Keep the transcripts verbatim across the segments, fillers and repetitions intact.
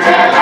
Leve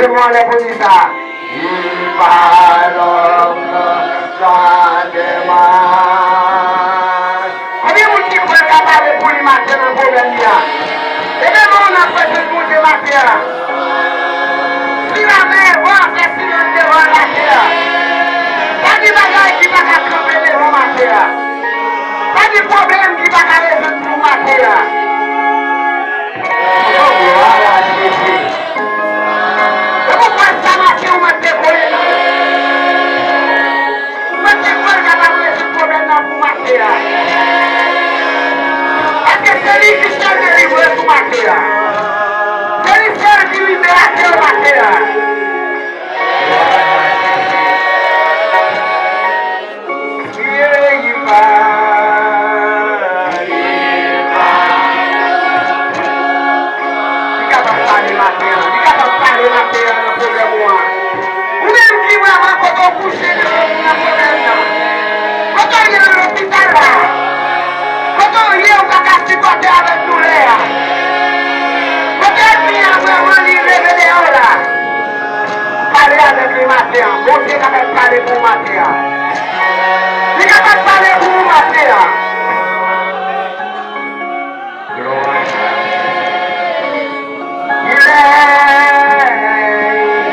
men w anlè pou di sa. Viva los Chadema. Konbyen moun ki kwè ka pale pou li maten nan pwoblèm li a? Leve men w nan prezans Bondye maten an. Si lame van fè silans devan lame a, pa gen bagay ki pa ka kanpe devan maten an. Pa gen pwoblèm ki pa ka rezoud pou maten an. Oh, glwa a Jezi. E pou kwè sa maten ou mèt te kwè. Ou mèt te kwè l kapab rezoud pwoblèm nan pou maten an. Paske se li ki sèl delivrè pou maten an. Se li sèl ki liberatè maten an. Li kapab pale maten an, li kapab pale maten an nan pwoblèm ou an. Ou menm ki vrèman kote w kouche nan pwoblèm nan. Kote w ye nan lopital la. Kote w ye ou pa ka sipòte avèk doulè a. Kote ènmi an vrèman li leve dèyè w la. Pale avèk li maten an. Bondye kapab pale pou ou maten an. Li kapab pale pou ou maten an. Glwa a Jezi. Il est,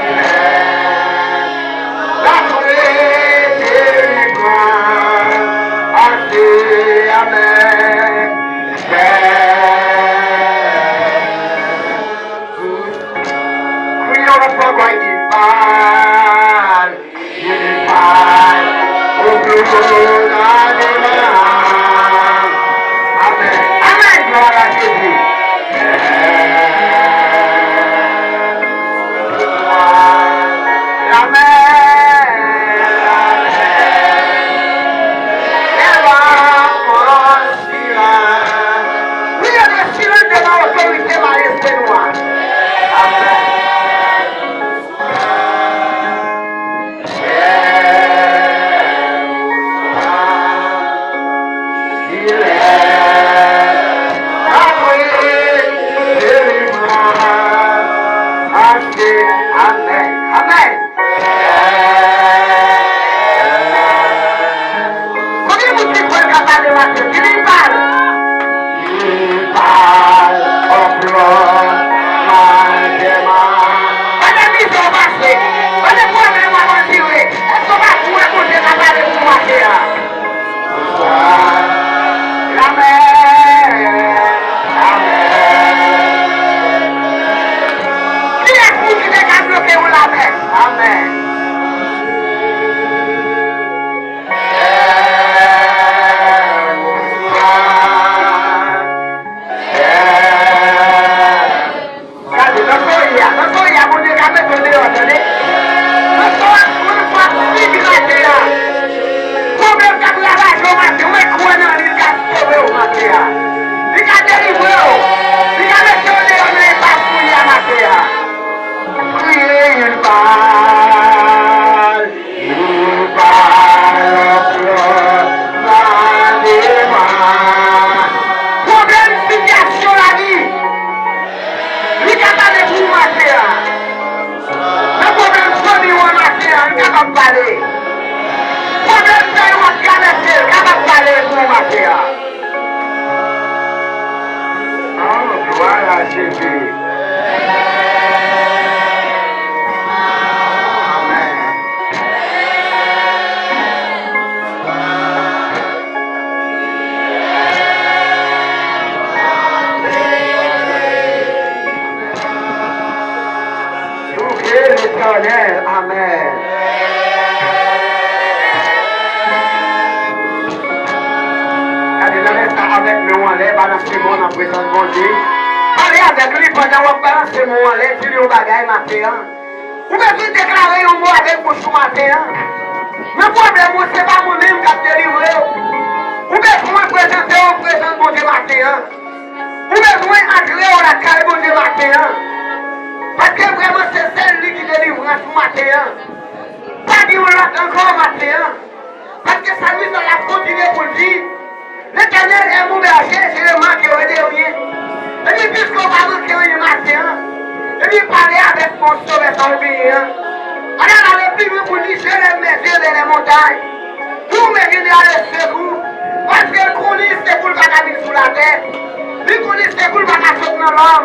il est la paix délivrance. Amèn. Amèn. Glwa a Jezi. Amèn. Amèn. Wi, yo dwe silenn devan otorite malespri nou an. Amèn. Amèn. Amèn. Konbyen moun ki kwè l ka pale maten? Di li, li pa l. Li pa l. Pandan mizè w pase, pandan pwoblèm w ap andire, èske w pa kwè Bondye ka pale pou w maten an? Amèn. Amèn. Kiyès moun ki te ka bloke yon lamè? Amèn. Gade, nan soleyi a, nan soleyi a, Bondye ka mete w deyò, tande. Nan soleyi a, Bondye ka figi maten an. Pwoblèm k ap ravaje w maten, ou kwè nan li, li ka sove w maten an. Li ka delivre w. Li ka mete w deyò nan enpas ou ye a maten an. Priye, il parle. Pwoblèm sitiyasyon lavi, li ka pale pou ou maten an. Nan pwoblèm fanmi w an maten an, li kapab pale. Pwoblèm sa yo w ap travèse, li kapab pale pou ou maten an. Oh, gloire à Jésus. Amen. Louez l'Éternel. Amen. Gade, nan lè sa avèk men w anlè, balanse men w nan prezans Bondye. Pale avèk li pandan w ap balanse men w anlè, di li yon bagay maten an. Ou bezwen deklare yon mo avèk bouch ou maten an. Men pwoblèm ou, se pa mwen menm k ap delivre w. Ou bezwen prezante w prezans Bondye maten an. Ou bezwen antre w lakay Bondye maten an. Paske vrèman, se sèl li ki delivrans ou maten an. Pa gen yon lòt ankò maten an. Paske Salmis la, l ap kontinye pou l di, L'Éternel est mon berger, je ne manquerai de rien. Ebyen, piske w pa manke anyen maten an, ebyen, pale avèk bon Sovè sa w benyen an. Ann al ale pi lwen pou l di, Je lève mes yeux vers les montagnes. D'où me viendra le secours? Paske l konnen sekou l pa ka vin sou latè. Li konnen sekou l pa ka sot nan lòm.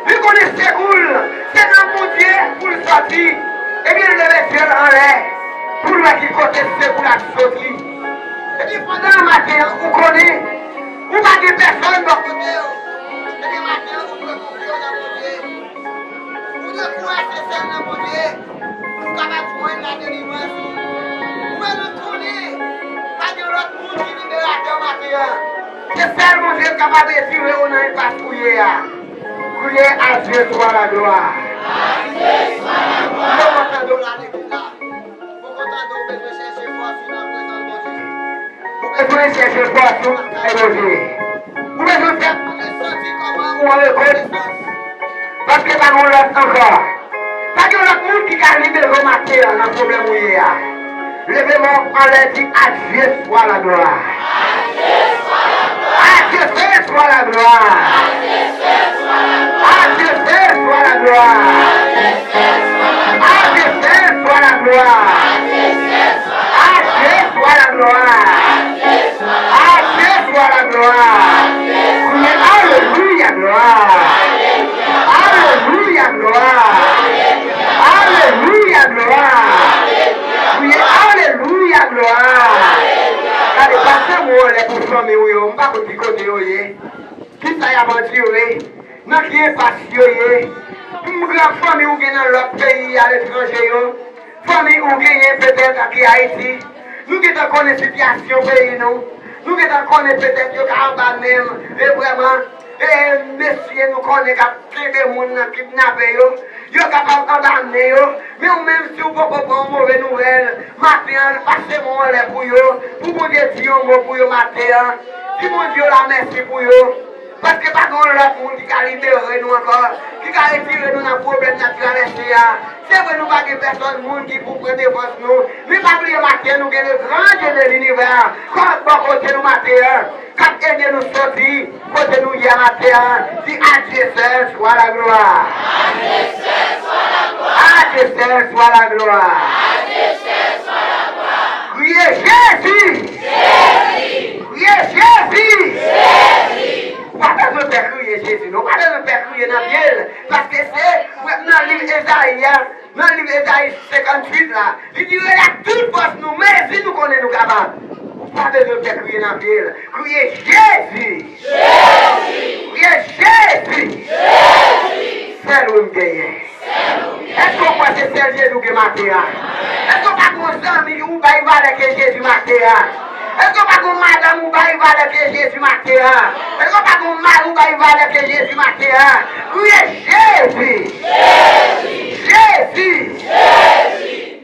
Li konnen sekou l, se nan Bondye pou l sòti. Ebyen, l leve je l anlè pou l wè ki kote sekou l ap soti. Ebyen, pandan maten an, ou konnen, ou pa gen pèsòn bò kote w. Ebyen, maten an, ou dwe konfye w nan Bondye. Ou dwe kwè se sèl nan Bondye ou kapab jwenn ladelivrans ou. Ou menm ou konnen, pa gen lòt moun ki liberatè w maten an. Se sèl Bondye k kapab retire w nan enpas ou ye a. Criez à Dieu soit la gloire. Mwen kontan de w la legliz la. Mwen kontan de w bezwen chèche fòs ou nan prezans Bondye. Ou bezwen chèche fòs ou lakay Bondye. Ou bezwen fè Bondye santi kòman ou an rekonesans. Paske pa gen lòt ankò. Pa gen lòt moun ki ka libere w maten an nan pwoblèm ou ye a. Leve men w anlè, di, À Dieu soit la gloire. À Dieu soit la gloire. À Dieu soit la gloire. À Dieu soit la gloire. À Dieu soit la gloire. À Dieu soit la gloire. Criez, Alléluia, gloire. Alléluia, gloire. Alléluia, gloire. Criez, Alléluia, gloire. Gade, pase mo anlè pou fanmi w yo. M pa konn ki kote yo ye. Kisa y ap andire? Nan ki enpas yo ye? M gran fanmi ou gen nan lòt peyi aletranje yo, fanmi ou genyen petèt ki Ayiti, Nou gentan konnen sitiyasyon peyi nou. Nou gentan konnen petèt yo ka anba men m. E vrèman, e mesye nou konnen k ap kenbe moun nan, kidnape yo. Yo kapab anba men yo. Men ou menm, si w poko pran yon move nouvèl, maten an, pase mo anlè pou yo. Pou Bondye di yon mo pou yo maten an. Di Bondye w la mèsi pou yo. Paske pa gen yon lòt moun ki ka libere nou ankò, ki ka retire nou nan pwoblèm n ap travèse a. Se vre nou pa gen pèsòn moun ki pou pran defans nou, men pa bliye maten nou gen le grand Dieu de l'univers k ap bò kote nou maten an, k ap ede nou soti kote nou ye a maten an. Di à Dieu seul soit la gloire. À Dieu seul soit la gloire. Kriye Jezi! Kriye Jezi! Ou pa bezwen pè kriye Jezi, non. Ou pa bezwen pè kriye nan pye l. Paske se, nan liv Ezayi a, nan liv Ezayi senkantuit la, li di, rele ak tout fòs nou, mezi nou konnen nou kapab. Ou pa bezwen pè kriye nan pye l. Kriye Jezi! Kriye Jezi! Sèl ou m genyen. Èske w kwè se sèl Jezi w gen maten an? Èske w pa gen yon zanmi ou bay valè ke Jezi maten an? Èske w pa gen yon madanm ou bay valè ke Jezi maten an? Èske w pa gen yon mari ou bay valè ke Jezi maten an? Kriye Jezi! Jezi! Jezi!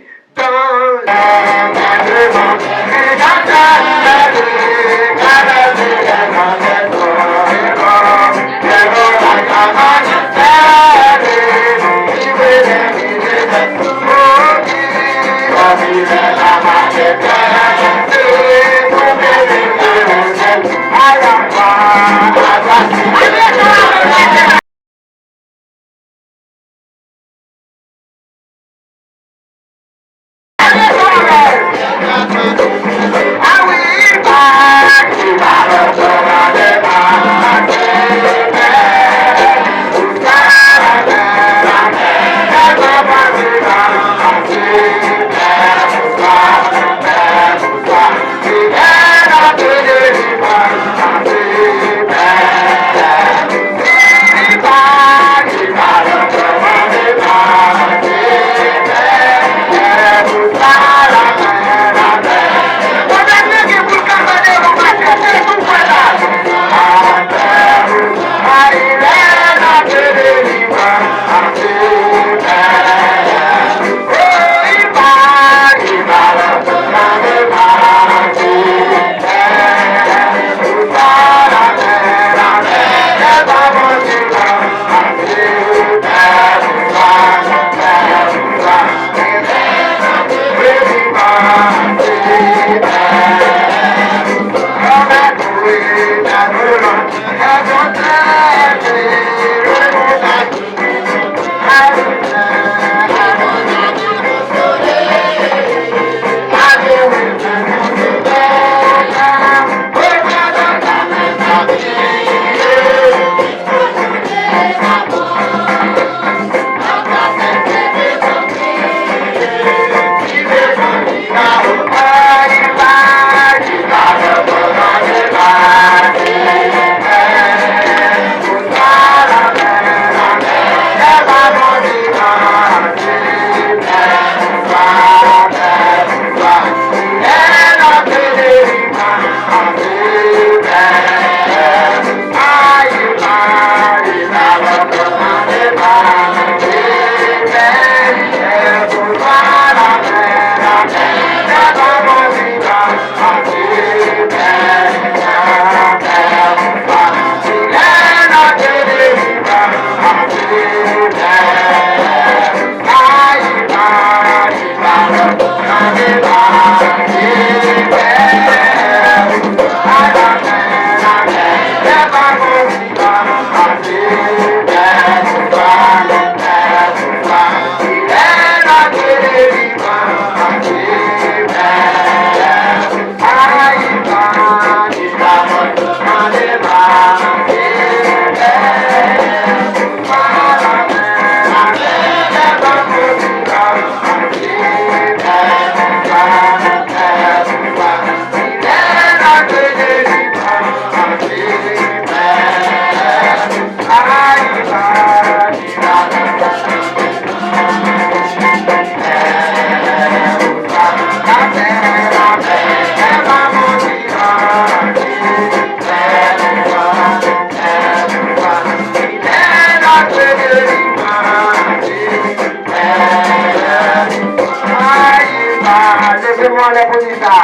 Anlè pou di sa.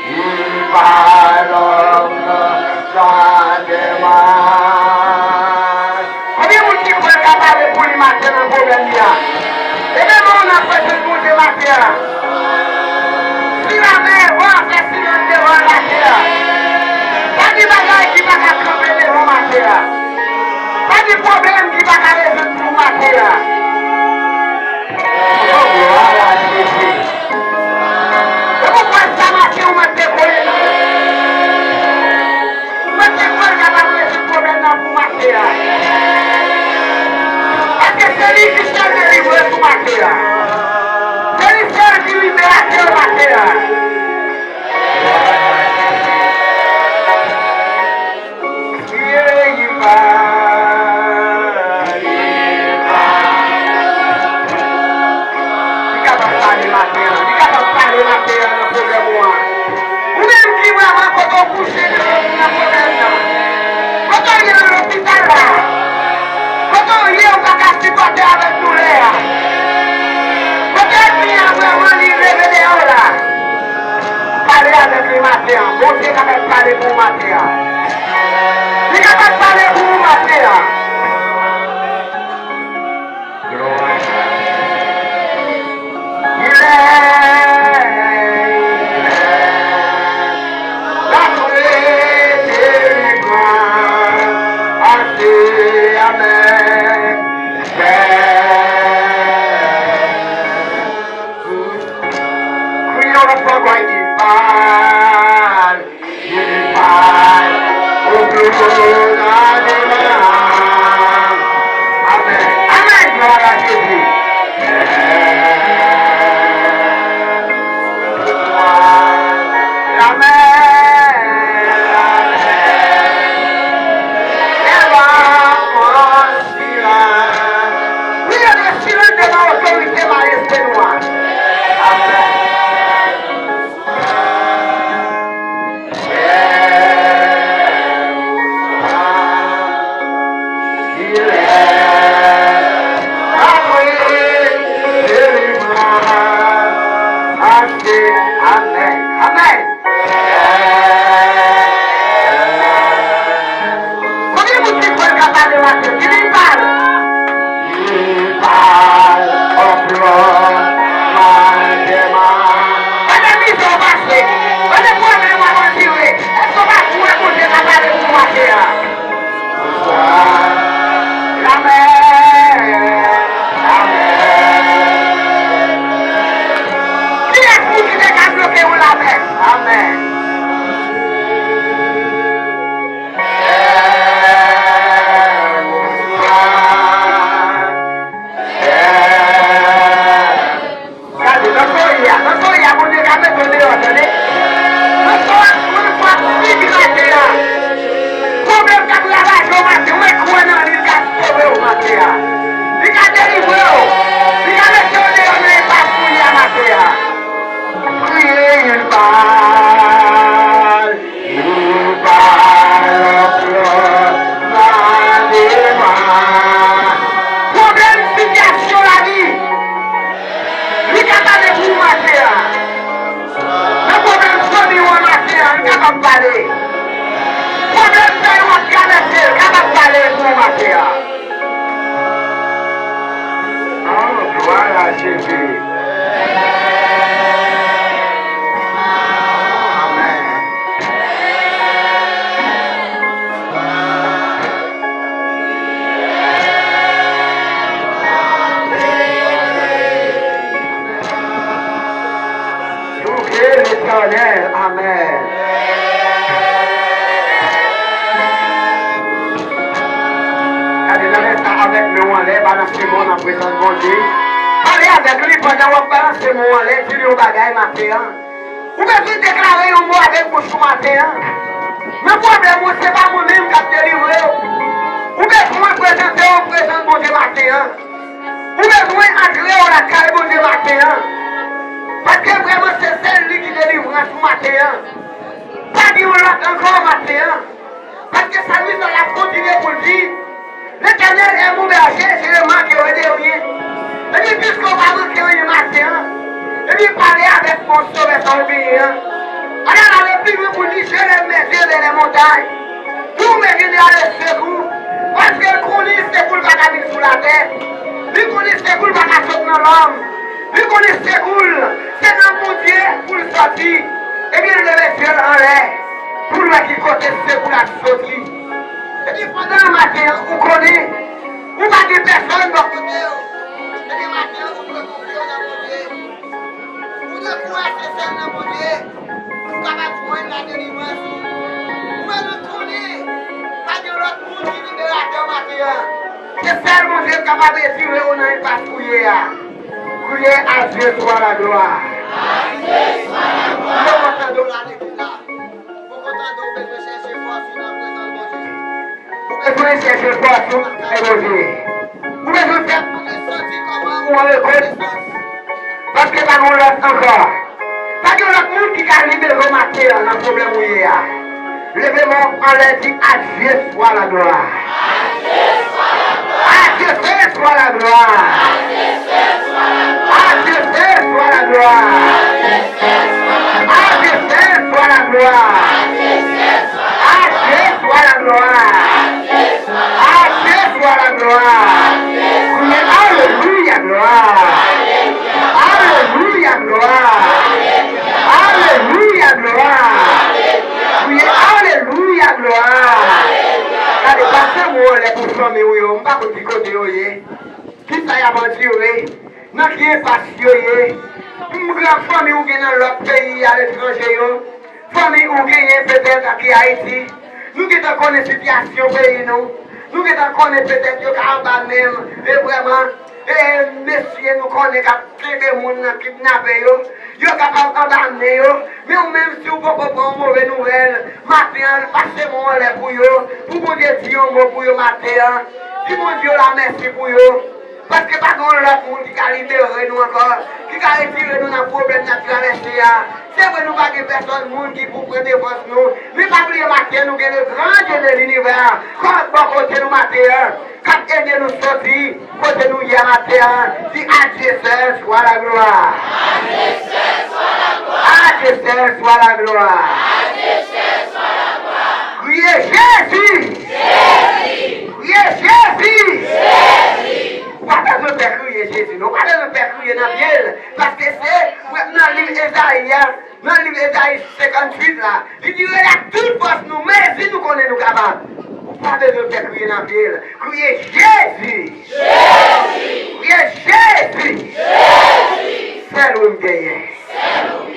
Li pa lòm nan sa demann. Konbyen moun ki kwè l ka pale pou li maten nan pwoblèm li a? Leve men w nan prezans Bondye maten an. Si lamè van fè silans devan l maten an. Pa gen bagay ki pa ka kanpe devan w maten an. Pa gen pwoblèm ki pa ka rezoud pou w maten an. Oh, glwa a Jezi. Se poukwa sa maten ou mèt te kwè. Ou mèt te kwè l kapab rezoud pwoblèm nan pou maten an. Paske se li ki sèl delivrè pou maten an. Se li sèl ki libèratè maten an. Li kapab pale maten an. Li kapab pale maten an nan pwoblèm ou an. Ou menm ki vrèman kote w kouche nan, nan pwoblèm nan. Kote w ye nan lopital la. Kote w ye ou pa ka sipòte avèk doulè a. Kote ènmi an vrèman li leve dèyè w la. Pale avèk li maten an. Bondye kapab pale pou w maten an. Li kapab pale pou w maten an. Glwa. Il est, il est. La vraie délivrance. Amen. Kriye yon lòt fwa ankò, il parle, il parle au plus haut de l'âme. Amen. Amen. Gloire à Jésus. Amen. Amen. Priye nan silans devan otorite majesté nou an. Amen. Amen. Amen. Konbyen moun ki kwè l ka pale maten? Di li pale. Li pale, anpil mal demann. Pandan mizè w pase, pandan pwoblèm w ap andire, èske w pa kwè Bondye ka pale pou w maten an? Amen. Amen. Kiyès moun ki te ka bloke yon lamè? Amen. Gade, nan soleyi a, nan soleyi a, Bondye ka mete w deyò, tande. Nan soleyi a, nan soleyi a, pwoblèm k ap ravaje w maten, ou kwè nan li, li ka sove w maten an. Li ka delivre w. Li ka mete w deyò nan enpas ou ye a maten an. Priye, il parle. Pwoblèm sitiyasyon lavi, li ka pale pou ou maten an. Nan pwoblèm fanmi w an maten an, li kapab pale. Pwoblèm peyi w ap travèse, li kapab pale pou ou maten an. Oh, gloire à Jésus. Amen. Louez l'Éternel. Amen. Gade, nan lè sa, avèk men w anlè, balanse men w nan prezans Bondye. Pale avèk li pandan w ap balanse men w anlè, di li yon bagay maten an. Ou bezwen deklare yon mo avèk bouch ou maten an. Men pwoblèm ou, se pa mwen menm k ap delivre w. Ou bezwen prezante w prezans Bondye maten an. Ou bezwen antre w lakay Bondye maten an. Paske vrèman, se sèl li ki delivrans ou maten an. Pa gen yon lòt ankò maten an. Paske salmis la ap kontinye pou l di, L'Éternel est mon berger, je ne manquerai de rien. Epi piske w pa manke anyen maten an, Epi pale avèk mon Sovè sa w benyen an. Ann al ale pi lwen pou li jele mèt de lè montay. Pou mwen vin ale sekou. Paske l konnen sekou l pa ka vin sou latè. Li konnen sekou l pa ka sot nan lòm. Li konnen sekou l se nan Bondye pou l sòti. Ebyen, l leve je l anlè pou l wè ki kote sekou l ap soti. Epi pandan maten an, ou konnen, ou pa gen pèsòn bò kote w. Ebyen, maten an, ou dwe konfye w nan Bondye. Ou dwe kwè se sèl nan Bondye pou w kapab jwenn ladelivrans ou. Ou menm ou konnen, pa gen lòt moun ki liberatè w maten an. Se sèl Bondye k kapab retire w nan enpas ou ye a. Kriye à Dieu soit la gloire. Mwen kontan de w la legliz la. Mwen kontan de w bezwen chèche fòs ou nan prezans Bondye. Ou bezwen chèche fòs ou nan Bondye. Ou bezwen fè Bondye santi kòman ou an rekonesans. Paske pa gen lòt ankò. Pa gen lòt moun ki ka libere w maten an nan pwoblèm ou ye a. Leve men w anlè, di, à Dieu soit la gloire. À Dieu seul soit la gloire. À Dieu seul soit la gloire. À Dieu seul soit la gloire. À Dieu soit la gloire. À Dieu soit la gloire. Kriye, alelouya, glwa. Alelouya, glwa. Alelouya, glwa. Kriye, alelouya, glwa. Gade, pase men w anlè pou fanmi w yo. M pa konn ki kote yo ye. Kisa y ap andire? Nan ki enpas yo ye? Pou gran fanmi ou gen nan lòt peyi aletranje yo, fanmi ou genyen petèt aki Ayiti, nou gentan konnen sitiyasyon peyi nou. Nou gentan konnen petèt yo ka anba men, e vrèman, e mesye nou konnen k ap kenbe moun nan kidnape yo. Yo kapab anba men yo, men ou menm si w poko pran yon move nouvèl, maten an, pase men w anlè pou yo, pou Bondye di yon mo pou yo maten an. Di Bondye w la mèsi pou yo. Paske pa gen yon lòt moun ki ka libere nou ankò, ki ka retire nou nan pwoblèm n ap travèse a. Se vre nou pa gen pèsòn moun ki pou pran defans nou, men pa bliye maten nou gen le grand Dieu de l'univers k ap bò kote nou maten an, k ap ede nou soti kote nou ye a maten an. Di à Dieu seul soit la gloire. À Dieu seul soit la gloire. Kriye Jezi! Kriye Jezi! Ou pa bezwen pè kriye Jezi, non. Ou pa bezwen pè kriye nan pye l. Paske se nan liv Ezayi a, nan liv Ezayi senkantuit la, li di, rele ak tout fòs nou, mezi nou konnen nou kapab. Ou pa bezwen pè kriye nan pye l. Kriye Jezi! Kriye Jezi! Sèl ou m genyen.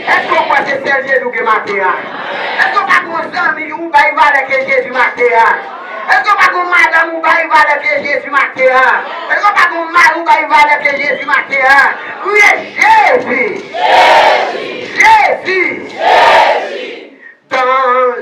Èske w kwè se sèl Jezi w gen maten an? Èske w pa gen yon zanmi ou bay valè ke Jezi maten an? Èske w pa gen yon madanm ou bay valè ke Jezi maten an? Èske w pa gen yon mari ou bay valè ke Jezi maten an? Kriye Jezi! Jezi! Jezi! Dans